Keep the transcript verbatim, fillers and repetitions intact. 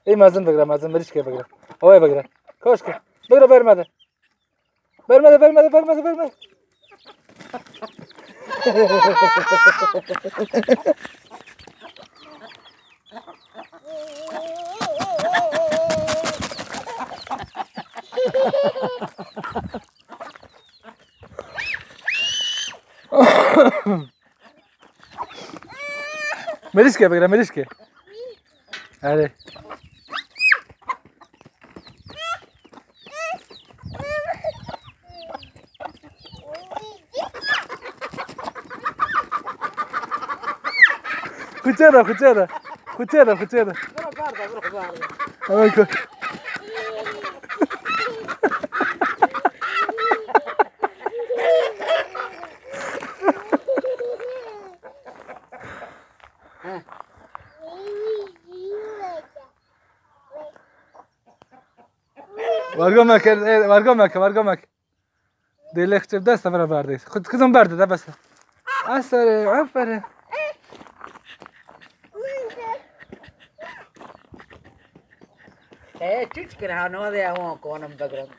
Ê mezin bigire, mezin, mirîşkê bigire. Ew ê bigire. Koşke. Bigire, berme de. Berme de, berme de, berme de, berme de. Mirîşkê bigire, mirîşkê. Erê. Xuçe de, xuçe de. Xuçe de, xuçe de. Biro bar de, biro bar de. Hemen koy. Wergo meke, e, wergo meke, wergo meke. Dê lê xçe dest de bira berdê. Xud kızım berdi de bes. Aferin, aferin. Ee, çiç kir ha, ne oluyor, o konum da kırın.